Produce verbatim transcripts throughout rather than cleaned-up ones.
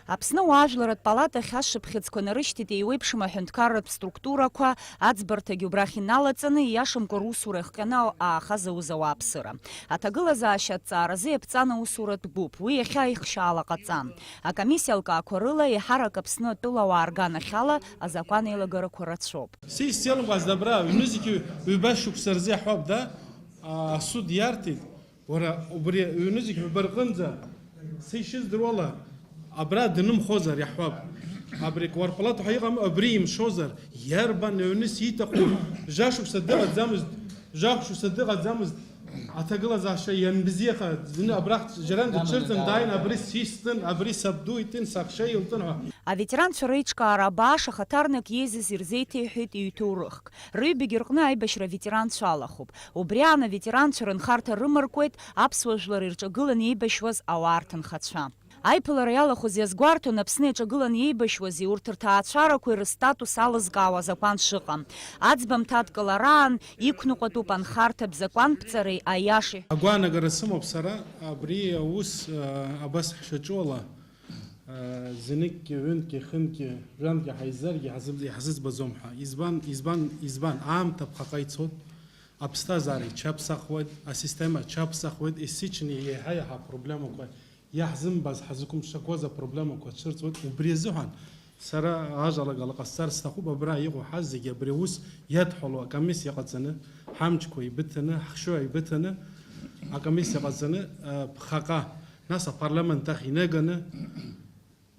Аԥсны ауаажәларратә палатахь ашықәс хьыӡқәа нарышьҭит еиуеиԥшым аҳәынҭқарратә структурақәа, аӡбарҭагьы убрахь иналаҵаны, ииашамкәа русура иахҟьаны аахаз ауаҩы ауааԥсыра. Аҭагылазаашьа аҭҵааразы иаԥҵан аусуратә гәыԥ, уи иахьа ихшьаала ҟаҵан. Акомиссиа алкаақәа рыла еиҳарак Аԥсны атәылауаа рганахьала азакәан еилагарақәа рацәоуп. Сеи сзеилымкааз абра аҩны зегьы ҩба шықәса рзы иаҳҳәап, да? А, асуд иарҭеит. Уара, убри аҩны зегь ҳәба рҟынӡа, са ишыздыруала, абра днымхозар иаҳҳәап. Абри кварпалат ҳәа иҟам, абри имшозар, иарбан аҩны сиҭаху? Жәашықәса дыҟаӡамызт, жәашықәса дыҟаӡамызт, аҭагылазаашьа ианбзиаха, зны абрахь џьаран дыҽырҵан дааин, абри систын, абри сабду итын, саҳәшьа илтын ҳәа. Аветеранцәа реиҿкаара абааш ахаҭарнак еизаз ирзеиҭеиҳәеит ҩ-ҭоурыхк. Рыҩбагьы рҟны аибашьра аветеранцәа алахәуп. Убри аан аветеранцәа рынхарҭа рымаркуеит аԥсуа жәлар ирҿагыланы еибашьуаз ауаа рҭынхацәа. Аиԥылара иалахәыз иазгәарҭон Аԥсны иҿагыланы еибашьуази урҭ рҭаацәарақәеи рыстатус алызкаауа азакәан шыҟам. Аӡбамҭа адкылараан иқәныҟәатәуп анхарҭатә закәанԥҵареи аиашеи. Агәаанагара сымоуп сара, абри аус, а, абас ҳшаҿу ала, а, знык-, ҩынтә-, хынтә, жәантә ҳаизаргьы иаҳзы-, иаҳзыӡбаӡом ҳәа. Избан, избан, избан? Аамҭа ԥхаҟа ицоит, аԥсҭазаара иҽаԥсахуеит, асистема аҽаԥсахуеит, есыҽны иаҳа-иаҳа апроблемақәа иаҳзымбаз, ҳазықәымшәақәаз апроблемақәа цәырҵуеит. Убри азыҳәан сара ажәалагала ҟасҵар сҭахуп, абра иҟоу ҳазегьы абри аус иадҳәалоу акомиссиа ҟаҵаны, ҳамчқәа еибыҭаны, ҳхшыҩ еибыҭаны, акомиссиа ҟаҵаны, а, ԥхаҟа, нас апарламент ахь инаганы,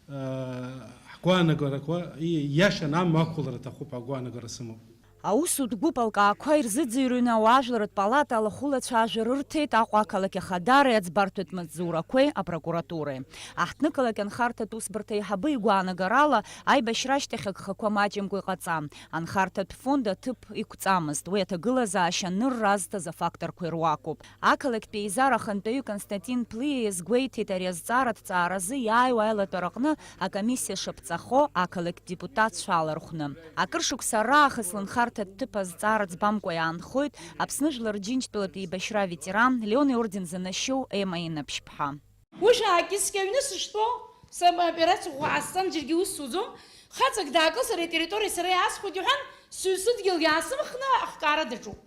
а, ҳгәаанагарақәа и-, иашаны амҩа ақәлара аҭахуп ҳәа агәаанагара сымоуп. Аусутә гәыԥ алкаақәа ирзыӡырҩны ауаажәларратә палата алахәылацәа ажәа рырҭеит Аҟәа ақалақь ахадареи аӡбарҭатә маҵзурақәеи апрокуратуреи. Аҳҭнықалақь анхарҭатә усбарҭа аиҳабы игәаанагарала, аибашьра ашьҭахь агхақәа маҷымкәа иҟаҵан. Анхарҭатә фонд аҭыԥ иқәҵамызт, уи аҭагылазаашьа анырра азҭаз афакторқәа ируакуп. Ақалақьтә еизара ахантәаҩы Константин Плиа иазгәеиҭеит ари азҵаара аҭҵааразы иааиуа аилатәараҟны акомиссиа шаԥҵахо ақалақьтә депутатцәа алархәны. Акыр шықәса раахыс лынхарҭатә ҭыԥ азҵаара ӡбамкәа иаанхоит Аԥсны Жәлар Рџьынџьтәылатә еибашьра аветеран, Леон иорден занашьоу Ема Инаԥшьԥҳа. Уи шәаак искьа аҩны сыштәоу, сама операциа ӷәӷәа аасҵан, џьаргьы ус суӡом, хаҵак даакылсыр атерриториа сара иаасхәоит иҳәан, сыҩсыдгьыл иаасымхны ахкаара даҿуп.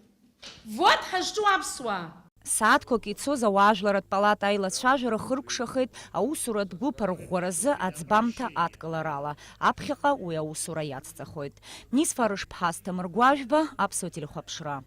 Вот ҳазҿу аԥсуаа! Сааҭқәак ицоз ауаажәларратә палата аилацәажәара хыркәшахеит аусуратә гәыԥ арӷәӷәаразы аӡбамҭа адкыларала. Аԥхьаҟа уи аусура иацҵахоит. Нисфа Рышԥҳа, Асҭамыр Гәажәба, Аԥсуа телехәаԥшра.